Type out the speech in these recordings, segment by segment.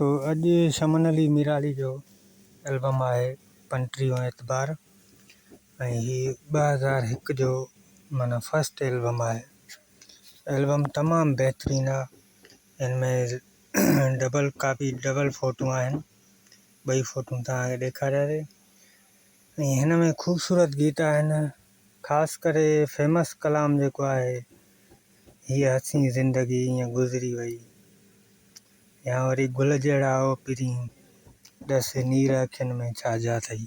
دوستو اڄ شمن علي ميرالي جو البم آهي پنٽيهون اعتبار ۽ هي 2001 جو معنيٰ فرسٽ البم آهي. البم تمام بهترين آ. ان ۾ ڊبل ڪاپي ڊبل فوٽو آهن. ٻئي فوٽو توهان کي ڏيکاريا سي ۽ هن ۾ خوبصورت گيت آهن. خاص ڪري فيمس ڪلام جيڪو آهي هيء حسين زندگي ائين گذري وئي يا وري گل جهڙا او پرين ڏس نير اکين ۾ ڇا جا اٿئي.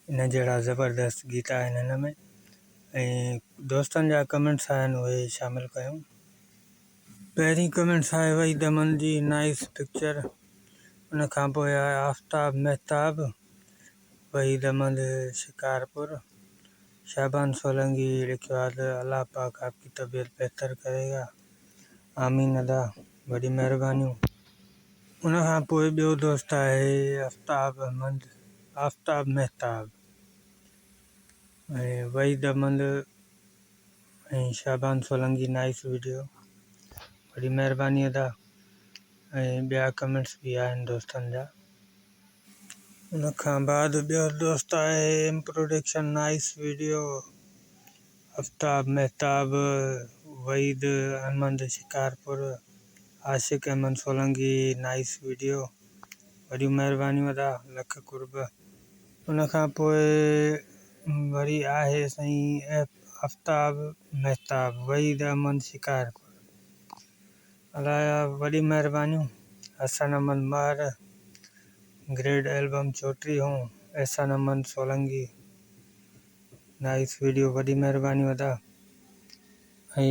ان جهڙا زبردست گيت آهن هن ۾ ۽ دوستن جا ڪمينٽس آهن اهي شامل ڪيون. پهرين ڪمينٽس آهي وحيد احمد جي نائيس پڪچر ان کان پوء آهي آفتاب مهتاب وحيد احمد شڪارپور شعبان سولنگي لکيو آهي ته الله پاڪ آپ ڪي طبيعت بهتر ڪري گا آمين ادا وڏي مهربانيون. ان کان پوء ٻيو دوست آهي آفتاب احمد آفتاب مهتاب ۽ وحيد احمد ۽ شعبان سولنگي نائس وڊيو وڏي مهرباني ادا ۽ ٻيا ڪمينٽس به آهن دوستن جا. ان کان بعد ٻيو دوست آهي M production nice video Aftab Mehtab Waheed Ahmed Shikarpur Ashiq Ahmed Solangi nice video وڏيون مهربانيون ادا لک قرب. ان کان پوء وري آهي سائين آفتاب مهتاب وحيد احمد شڪارپور ادا وڏي مهربانيون حسن احمد مهر گريڊ البم چوٽيهون احسان احمد سولنگي نائس ويڊيو وڏي مهربانيون ادا ۽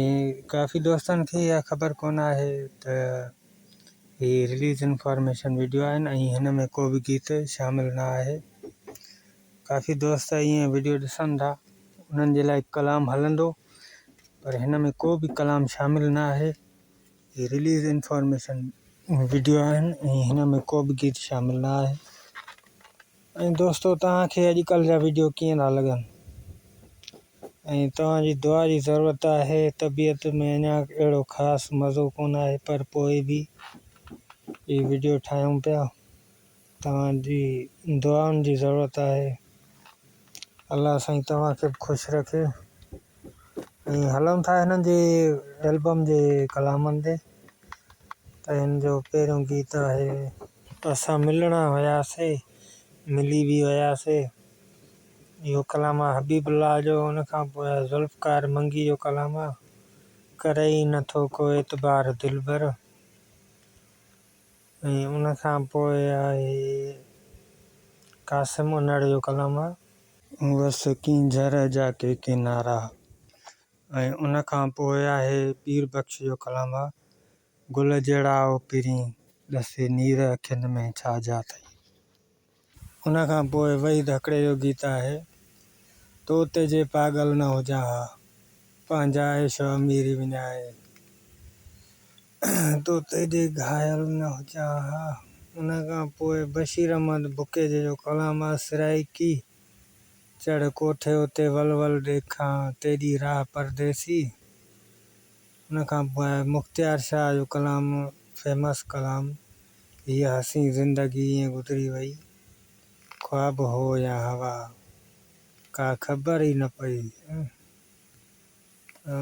ڪافي دوستن کي اها خبر ڪونه آهي ته هي رليز انفارميشن ويڊيو آهن ۽ هن ۾ ڪو به گيت شامل نه آهي ڪافي دوست ائين ويڊيو ڏسن ٿا انهن جي لاء ڪلام هلندو پر هن ۾ ڪو به ڪلام شامل نه آهي هي رليز انفارميشن ويڊيو آهن ۽ هن ۾ ڪو به گيت شامل نه آهي ۽ دوستو توهان کي اڄ ڪلهه جا ويڊيو ڪيئن ٿا لڳن ۽ توهان جي دعا جي ضرورت آهي طبيعت ۾ اڃا اهڙو خاص مزو ڪونه آهي پر پوء به هي ويڊيو ٺاهيون پيا توهان جي دعائن جي ضرورت آهي الله سائين توهان کي به خوش رکي ۽ هلون ٿا هنن جي البم جي ڪلامن تي ته هن جو پهريون گيت آهي. اسان ملڻا هياسي ملي به وياسي اهو ڪلام آهي حبيب الله جو ان کان پوء آهي ذوالفقار منگي جو ڪلام آهي ڪري ئي نٿو ڪو اعتبار دلبر ۽ ان کان پوء آهي قاسم انڙ جو ڪلام آهي. وس ڪينجهر جا ڪي ڪنارا ۽ ان کان پوء آهي پير بخش جو ڪلام آهي گل جهڙا او پرين ڏسي نير اکين ۾ ڇا جا اٿئي. ان کان پوء وحيد هڪڙي جو گيت آهي تو تي جي پاڳل نه هجان ها پنهنجا عيش و اميري وڃائي تو تي جي گهايل نه هجان ها. ان کان پوء بشير احمد بڪيجي جو ڪلام آهي سرائيڪي چڙهه ڪوٺي اتي ول ول ڏيکان تيڏي راهه پرديسي. ان کان پوء مختيار شاهه جو ڪلام فيمس ڪلام هيء حسين زندگي ائين گذري وئي، خواب هو يا هوا ڪا خبر ئي نه پئي.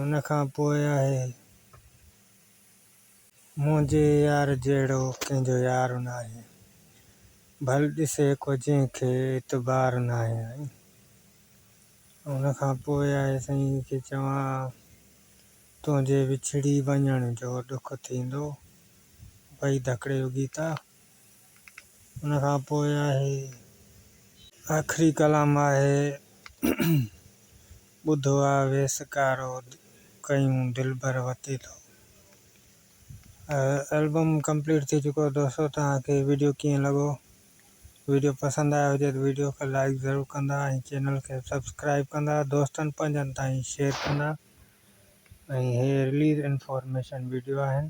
ان کان پوء آهي منهنجي يار جهڙو ڪنهن جو يار ناهي، ڀل ڏسي ڪو جنهن کي اعتبار ناهي. ان کان پوء آهي سائين کي چوان تنهنجي وڇڙي وڃڻ جو ڏک ٿيندو. وئي ڌڪڙي جو گيت آ. ان کان پوء آهي. آخري ڪلام آهي ٻڌو آ ويس ڪارو ڪيون دلبر وتي ٿو. البم ڪمپليٽ ٿي چڪو دوستو توهان کي ويڊيو ڪيئن لڳو ويڊيو پسند آيو هجي ته ويڊيو کي لائيڪ ضرور ڪندا ۽ چينل کي سبسڪرائيب ڪندا دوستن پنهنجن تائين شيئر ڪندا ۽ هي رليز انفارميشن ويڊيو آهن.